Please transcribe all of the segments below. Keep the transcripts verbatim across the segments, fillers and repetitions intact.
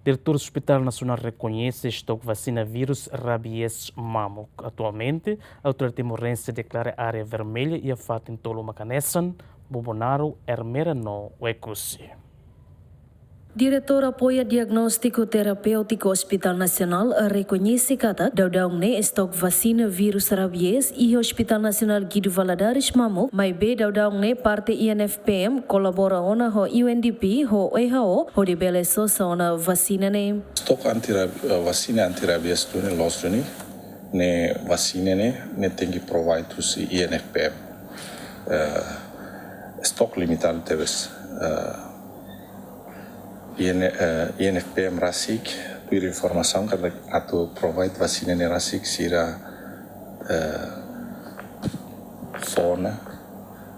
Diretór Hospital Nasionál rekoñese estok vasina vírus rabies mamuk. Atualmente, autoridade timorense deklara área vermelha iha fatin tolu maka hanesan Bobonaro, Ermera no Oekusi. Diretór Apoiu Diagnóstiku Terapéutiku Hospital Nasionál rekoñese katak daudaun ne'e estok vasina vírus rabies iha Hospital Nasionál Guido Valadares mamuk, maibé daudaun ne'e parte I N F P M kolabora ona ho U N D P ho W H O hodi bele sosa ona vasina ne'e. Estok anti-rab-, eh, vasina anti-rabies duni, loos duni, ne'e vasina ne'e, ne'e tenke provide husi I N F P M. Eh, estok limitadu tebes. Eh, I N, eh, I N F P M rasik, tuir informasaun katak atu provide vasina ne'e rasik sira, eh, fó ona,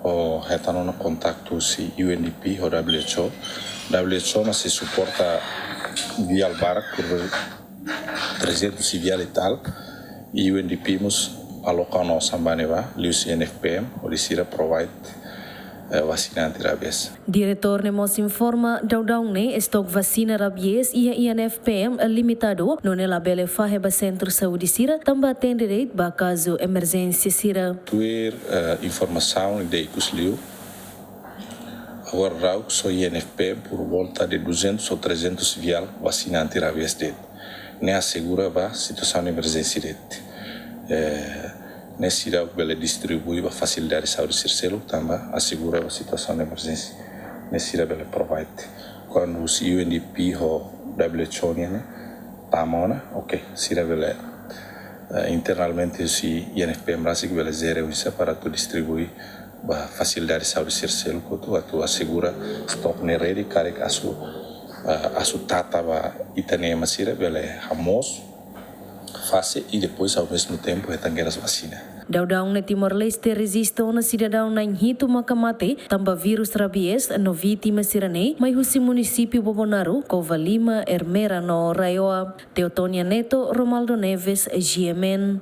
ou hetan ona kontaktu husi U N D P ho W H O. W H O mós sei suporta viál barak, kurva trezentos e viál e tal. I U N D P mós aloka ona osan ba ne'ebá, liuhusi I N F P M, hodi sira provide, eh, vasina anti-rabies. Diretór ne'e mós informa, daudaun ne'e estok vasina rabies iha I N F P M limitadu, nune'e labele fahe ba sentru saúde sira, tanba atende de'it ba kazu emerjénsia sira. Tuir, eh, informasaun ida ikus liu, agora daudaun só I N F P M por volta de duzentos ou trezentos viál vasina anti-rabies de'it. Ne'e asegura ba situasaun de emerjénsia de'it. Eh, ne'e seidauk bele distribui ba fasilidade saúde sira seluk, tanba asegura ba situasaun de emerjénsia ne'e sira bele provide. Kuandu husi U N D P ho W H O nian ne'e tama ona, ok, sira bele, eh, internamente husi I N F P M rasik bele jere oinsá para atu distribui ba fasilidade saúde sira seluk hotu atu asegura estok ne'e ready karik asu, eh, asu tata ba ita-nia ema sira bele hamoos, fase i depois ao mesmo tempo hetan kedas vasina. Daudaun ne'e Timor-Leste rejista ona sidadaun na'in hitu maka mate tanba vírus rabies no vítima sira ne'e mai husi munisípiu Bobonaro, Covalima, Ermera no RAEOA. Teotonia Neto, Romaldo Neves, G M N.